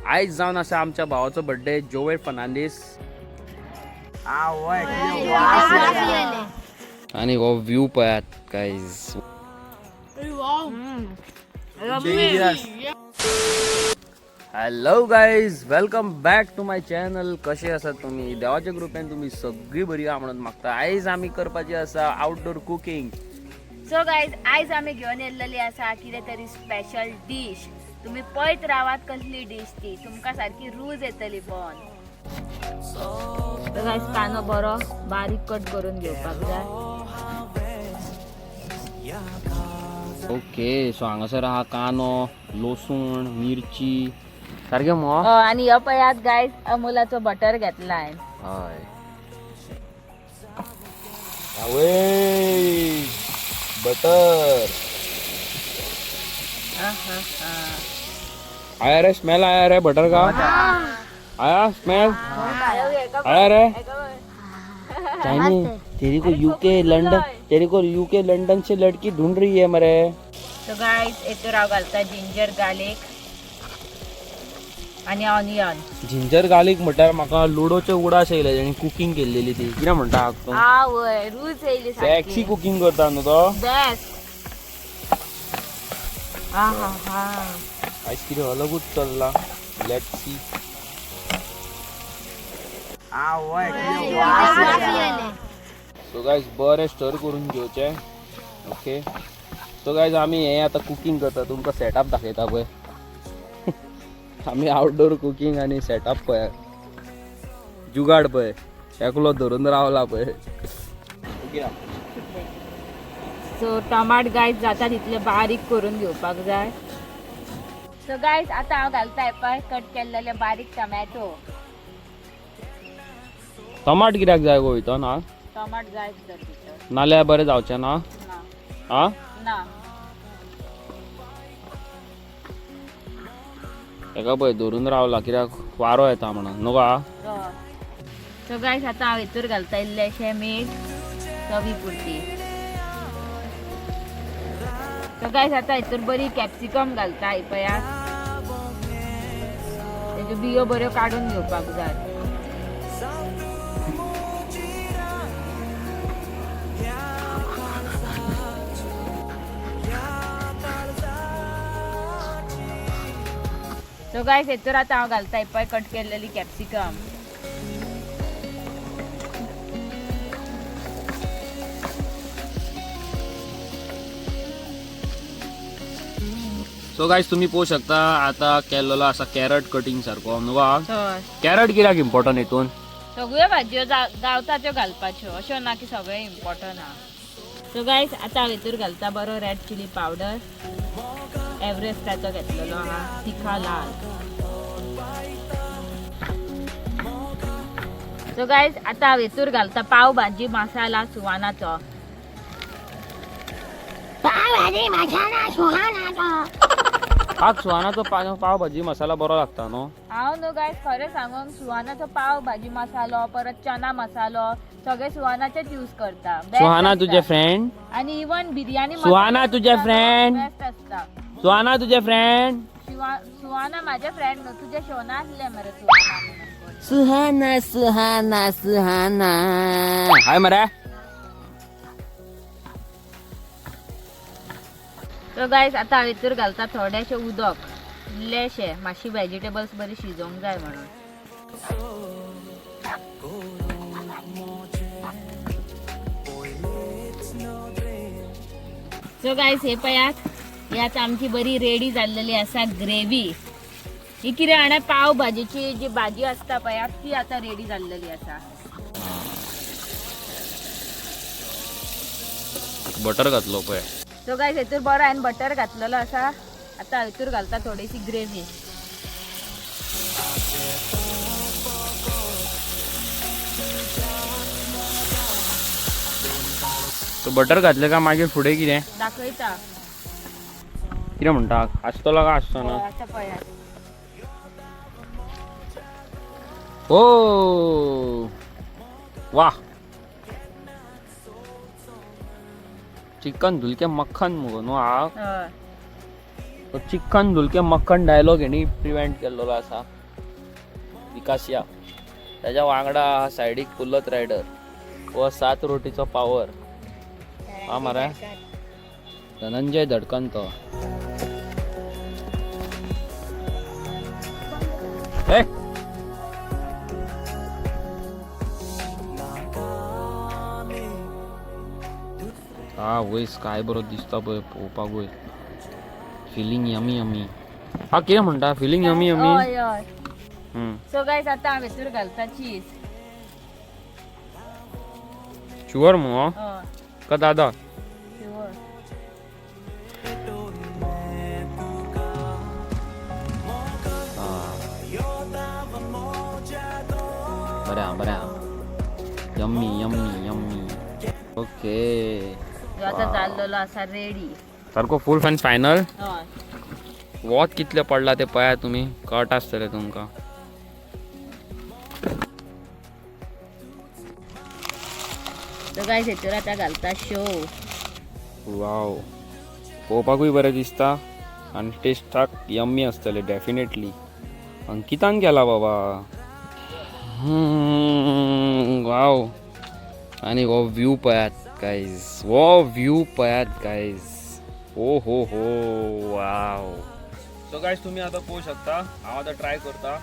आयज जावन आसा आमच्या भावाचो बर्थडे जोवेर फर्नांडीस. आणि हो व्यू पळयात guys. Hello guys, welcome back to my channel. कसे आसात तुम्ही? देवाच्या कृपेन तुम्ही सगळी बरी आहा म्हणून मागता. आयज आमी करपाची आसा आउटडोर कुकिंग. सो गायज, आयज आमी घेवन येल्लेली आसा कितें तरी स्पेशल डीश. तुम्ही पळयत रावात कसली डीश ती, तुमकां सारकी रूज येतली पळोवन. गायज, कांदो बरो बारीक कट करून घेवपाक जाय. ओके, सो हांगासर आहा कांदो, लसूण, मिरची सारकें मो. हय, आनी हो पळयात गायज, अमुलाचो बटर घेतला हांवें. हय, आवय, बटर आया रे. स्मेल आया रे बटर का. आया स्मेल, आया रे. चाइनी तेरी को यूके लंदन, तेरी को यूके लंदन से लड़की ढूंढ रही है मरे. सो गायज, हेतूर हांव घालता जिंजर गार्लिक आनी ऑनियन. जिंजर गार्लिक म्हटल्यार म्हाका लुडोचे उडास येयले. तेणी कुकिंग केल्लेली ती कितें म्हणटा तूं? आवय, रूज येयली. सेक्सी सारकी. कुकिंग करता न्हू तो. बेस्ट. हा हा हा. आयज कितें अलगूच चल्ला. Let see. So guys, बरें स्टर करून घेवचें. ओके, सो गायज, आमी हें आतां कुकींग करता. तुमकां सेटअप दाखयता पळय. आमी आउटडोर कुकींग आनी सेटअप पळय, जुगाड पळय, एकलो धरून रावला पळय. ओके. सो टमाट गायज जाता तितले बारीक करून घेवपाक जाय. सो गायज, आतां हांव घालता पळय कट केल्लेले बारीक टमॅटो. टमाट कित्याक जाय गो भितर ना? टमाट जाय तर भितर. नाल्यार बरें जावचें ना? ना. आं? ना. हेका पळय धरून रावला कित्याक वारो येता म्हणून न्हू गो. सो गायज, आतां हांव हितूर घालता इल्लेशें मीठ चवी पुरती. सो गायज, आतां हितूर बरी कॅप्सिकम घालता. ही पळयात, तेज्यो बियो बऱ्यो काडून घेवपाक जाय. सो गायज, हेतूर आतां हांव घालता पळय कट केल्लेली कॅप्सिकम. सो गायज, तुम्ही पळोवंक शकता आता केल्लो आसा कॅरट कटिंग सारको न्हू गो. हय. कॅरट कित्याक इम्पॉर्टंट हितून? सगळ्यो भाजयो गावता त्यो घालपाच्यो, अश्यो ना की सगळें इम्पॉर्टंट आहा. सो गायज, आतां हांव हितूर घालता बरो रेड चिली पावडर. एवरेस्टाचो घेतलेलो आहा, तिखा लाल. सो गायज, आतां हांव हितूर घालता पाव भाजी मसाला सुवानाचो. आज सुहानाचो पाव भाजी मसाला बरो लागता न्हू. हांव न्हू गायज, खरें सांगूंक सुहानाचो पाव भाजी मसालो, परत चना मसालो, सगळे सुहानाचेच यूज करता. Best Suhana आसता. तुझे फ्रेंड. आणि इवन बिर्याणी सुहाना तुझे friend. Best असता. सुहाना तुझे फ्रेंड. सुहाना माझ्या फ्रेंड न्हू, तुझ्या शोना आसले मरे सुहाना म्हणून. सुहाना सुहाना सुहाना हाय मरे. सो गायज, आतां हांव हितूर घालता थोडेशें उदक, इल्लेशें, मातशी व्हेजिटेबल्स बरी शिजोवंक जाय म्हणून. सो गायज, हे पळयात, ही आतां आमची बरी रेडी जाल्लेली आसा ग्रेवी. ही कितें जाणा, पाव भाजीची जी भाजी आसता पळयात, ती आतां रेडी जाल्लेली आसा. बटर घातलो पळय. सो गायज, हेतूर बरो हांवें बटर घातलेलो आसा. आतां हितूर घालता थोडीशी ग्रेवी. सो बटर घातलें काय मागीर फुडें कितें? दाखयता. कितें म्हणटा, आसतलो काय आसचो ना? आतां पळयात. हो, वा, चिकन धुलके मक्खन मुगो न्हू हा. हय. तो चिकन धुलके मक्खन डायलॉग हेणी प्रिवेंट केल्लो आसा विकास या. त्याच्या वांगडा सायडीक कुल्लत रायडर हो सात रोटीचो पावर हा मरे धनंजय धडकन तो. ए हा वयस काय बरो दिसता पळय पळोवपाक वय फिलींग यमी यमी. हा कितें म्हणटा फिलींग यमी यमी. हय हय. सो गायज आतां हांव भितर घालता चीज. शुअर मुगो हय. का दादा? शुअर. बरें आहा बरें आहा. Yummy yummy yummy. ओके. ह्यो आतां जाल्लेलो आसा रेडी. सारको फूल अँड फायनल. हय. वत कितलें पडलां तें पळयात तुमी कळटा आसतलें तुमकां. सो गायज हेतूर आतां घालता शेव. वाव पळोवपाकूय बरें दिसता आनी टेस्टाक यम्मी आसतलें डेफिनेटली. अंकितान केला बाबा. वाव आनी हो व्यू पळयात गायज, हो व्यू पळयात गायज. ओ हो हो वाव. सो गायज तुमी आतां पळोवंक शकता हांव आतां ट्राय करता.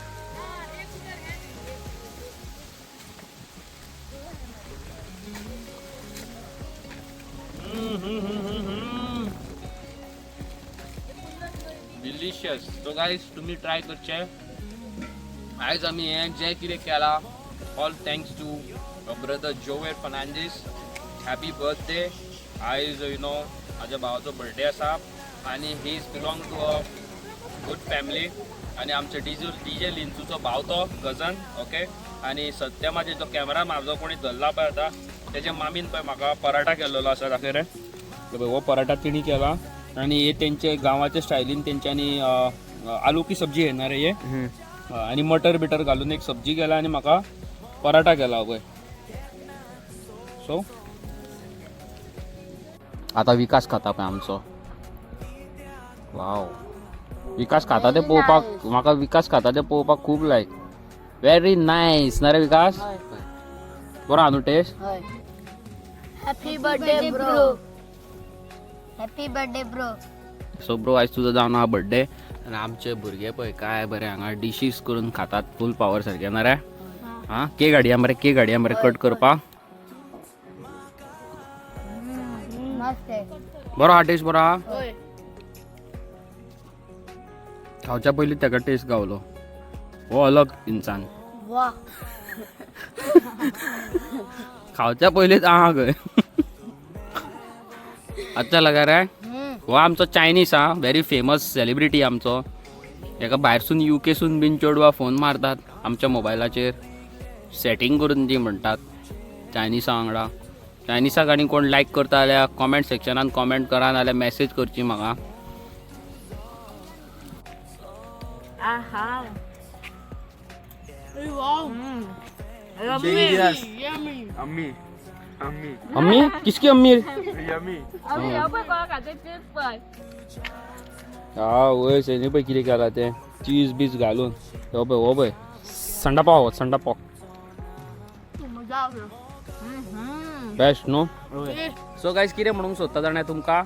डिलिशियस. सो गायज तुम्ही ट्राय करचे. आयज आमी हें जें कितें केलां all thanks to brother Joel Fernandes. Happy birthday. आयज you know म्हाज्या भावाचो बर्थडे आसा आनी he is belong to a good family. आनी आमचे डीजे लिंचूचो भाव तो कजन. ओके. आनी सत्यमाचे जो कॅमेरा म्हाजो कोणी धरला पळय आतां तेच्या मामीन पळय म्हाका पराठा केल्लो आसा. दाखय रे पळय हो पराठा तिणी केला आणि हे तेंचे गांवाच्या स्टायलीन तेंच्यांनी आलू की सब्जी येणार हे आणि मटर बिटर घालून एक सब्जी केला आणि म्हाका पराठा केला पळय. सो आता विकास खाता पळय आमचो. वाव विकास खाता ते पळोवपाक म्हाका विकास खाता ते पळोवपाक खूब लायक. व्हेरी नायस ना रे विकास? बरो आहा न्हू टेस्ट? हय. Happy birthday bro. Happy birthday bro. So bro आयज तुजो जावन आहा बड्डे आनी आमचे भुरगे पळय काय बरें हांगा डिशीज करून खातात फूल पावर सारके ना रे. आं केक हाडया मरे, केक हाडया मरे कट करपाक. मस्त आहे. बरो आहा टेस्ट? बरो आहा. खावच्या पयलीं ताका टेस्ट गावलो. हो अलग इन्सान. वा. खावच्या पयलींच आहा खंय. अच्छा लगा रे. हो आमचो चायनीस आहा, व्हेरी फेमस सेलिब्रिटी आमचो. हेका भायरसून युकेसून बीन चेडवां फोन मारतात आमच्या मोबायलाचेर सेटींग करून दी म्हणटात चायनिसा वांगडा. चायनिसाक आनी कोण लायक करता जाल्यार कॉमेंट सेक्शनान कॉमेंट करा नाल्यार मॅसेज करची म्हाका. आहा. अम्मी अम्मी. अम्मी किसकी अम्मी? यम्मी. अरे ह्यो पळय कोण खाता तेच पळय. हा वय सैनी पळय कितें केलां तें चीज बीज घालून. हो पळय हो पळय संडा पाव संडा पाव बेस्ट न्हू. सो गायज कितें म्हणूंक सोदता जाणा तुमकां,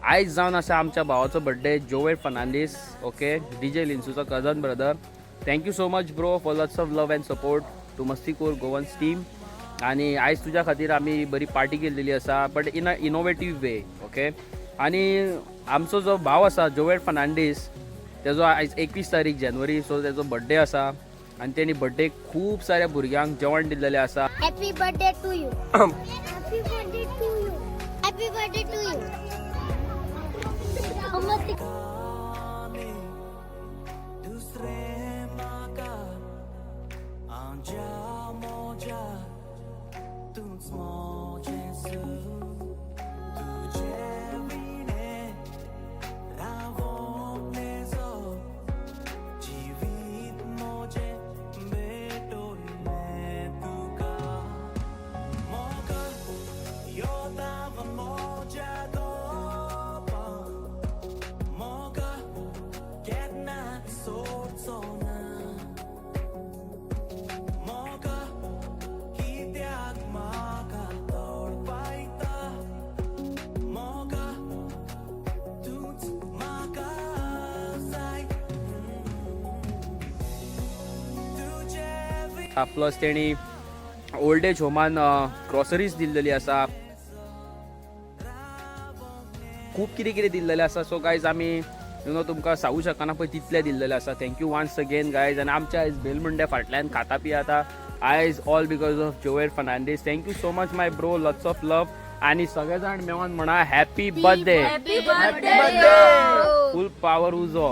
आयज जावन आसा आमच्या भावाचो birthday Joel Fernandes. Okay DJ लिन्सूचो cousin brother. Thank you so much bro for lots of love and support to Mastikoor Goans team. आनी आयज तुज्या खातीर आमी बरी पार्टी केल्लेली आसा but in a innovative way. Okay. आनी आमचो जो भाव आसा जोवेल फर्नांडीस तेजो आयज 21 तारीख जानेवारी सो तेजो बड्डे आसा आनी तेणी बड्डे खूब साऱ्या भुरग्यांक जेवण दिल्लेलें आसा. Happy birthday to you. Happy birthday to you. Happy birthday to you. करता. प्लस तेणी ओल्ड एज होमान ग्रॉसरीज दिल्लेली आसा, खूब कितें कितें दिल्लेलें आसा. सो गायज, आमी you know तुमकां सांगू शकना पळय तितलें दिल्लेलें आसा. Thank you once again, guys. आनी आमच्या आयज बेलमुंड्या फाटल्यान खाता पियाता आयज all because of Joel Fernandes. Thank you so much, my bro. Lots of love. आनी सगळे जाण मेळोन म्हणा, हॅपी बर्थडे. फूल पावर उजो.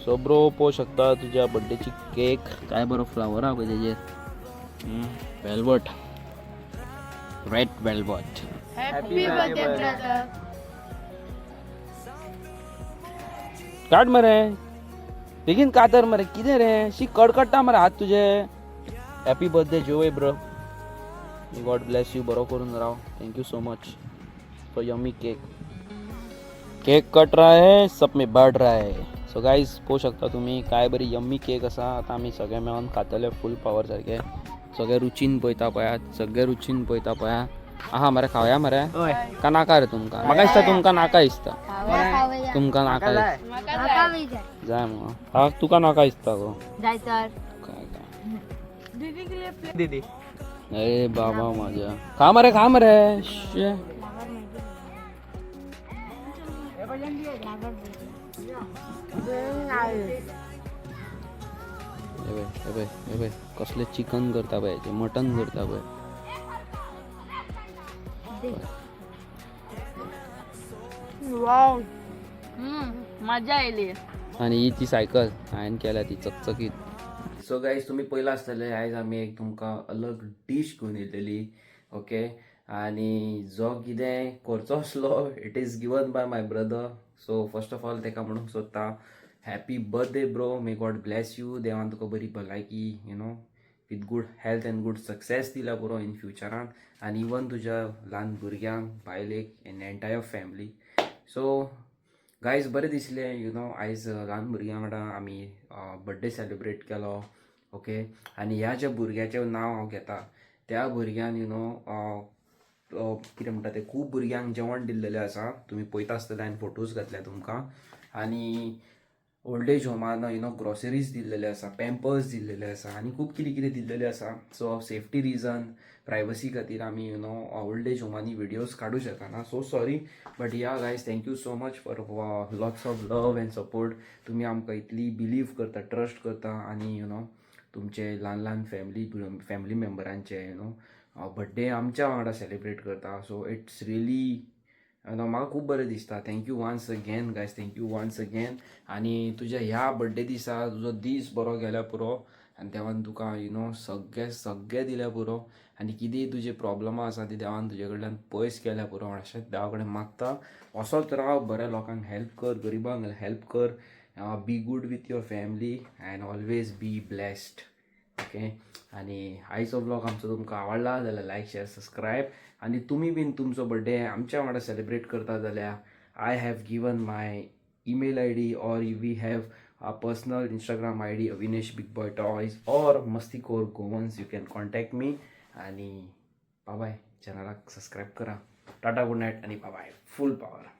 सो ब्रो, पळोवंक शकता तुज्या बड्डेची केक काय बरो फ्लावर आहा पळय तेजेर, velvet, red velvet. Happy birthday, brother. काड मरे बेगीन, कातर मरे. कितें रे, शी कडकडटा मरे हात तुजे. Happy birthday, Joey bro. God bless you. बरो करून राव. Thank you so much for yummy cake. Cake cut रहा है, सब में बढ़ रहा है. सो गायज, पळोवंक शकता तुमी काय बरी यम्मी केक आसा. आतां आमी सगळे मेळोन खातले फूल पावर सारके. सगळे रुचीन पळयता पळयात, सगळे रुचीन पळयता पळया. आहा मरे, खावया मरे का नाका रे तुमकां? म्हाका दिसता तुमकां नाका दिसता. खावया. तुमकां नाका दिसता. म्हाका बी जाय. जाय मगो? हा, तुका नाका दिसता गो. जाय तर. काय काय. दीदी. अरे बाबा माझ्या, खा मरे, खा मरे. शे. हे पळय, हे पळय, हे पळय, कसले चिकन करता पळय, ते मटन करता पळय. मजा आयली. आनी ही ती सायकल हांवें केल्या ती चकचकीत. सो गायज, तुमी पयला आसतले, आयज आमी एक तुमकां अलग डीश घेवन येयलेली, ओके. आनी जो कितें करचो आसलो, it is given by my brother. So first of all ताका म्हणूंक सोदता, happy birthday, bro. May God bless you. देवान तुका बरी भलायकी, with good health and good success दिल्या पुरो इन फ्युचरान, आनी इवन तुज्या ल्हान भुरग्यांक, बायलेक and entire family. So guys, बरें दिसलें you know आयज ल्हान भुरग्यां वांगडा आमी बड्डे सेलिब्रेट केलो, ओके. आनी ह्या ज्या भुरग्याचें नांव हांव घेता, त्या भुरग्यान you know कितें म्हणटा ते, खूब भुरग्यांक जेवण दिल्लेलें आसा. तुमी पळयता आसतले, हांवें फोटोज घातल्या तुमकां. आनी ओल्ड एज होमान you know groceries दिल्लेले आसा, पॅम्पर्स दिल्लेले आसा आनी खूब कितें कितें दिल्लेलें आसा. सो सेफ्टी रिजन, प्रायवसी खातीर आमी you know old age होमांनी videos काडूं शकना. So sorry, but yeah guys, thank you so much for lots of love and support. तुमी आमकां इतली बिलीव करता, ट्रस्ट करता आनी you know तुमचे ल्हान ल्हान फॅमिली मेंबरांचे you know birthday आमच्या वांगडा सेलिब्रेट करता. सो it's really म्हाका खूब बरें दिसता. Thank you once again, guys. Thank you once again. आनी तुज्या ह्या बड्डे दिसा तुजो दीस बरो गेल्या पुरो आनी देवान तुका you know सगळें सगळें दिल्या पुरो आनी कितेंय तुजे प्रॉब्लमां आसा ती देवान तुजे कडल्यान पयस केल्या पुरो अशेंच देवा कडेन मागता. असोच राव, बऱ्या लोकांक हेल्प कर, गरिबांक हेल्प कर. Be good with your family and always be blessed, okay. आनी आयचो व्लॉग आमचो तुमकां आवडला जाल्यार लायक, शेअर, सबस्क्रायब. आनी तुमी बीन तुमचो बड्डे आमच्या वांगडा सेलिब्रेट करता जाल्यार I have given my email ID or we have a personal Instagram ID, Avinesh Big Boy Toys or Mastikoar Goans. You can contact me. आणि बाय. चॅनलाक सबस्क्राईब करा. टाटा, गुड नाईट आणि बाय. फुल पॉवर.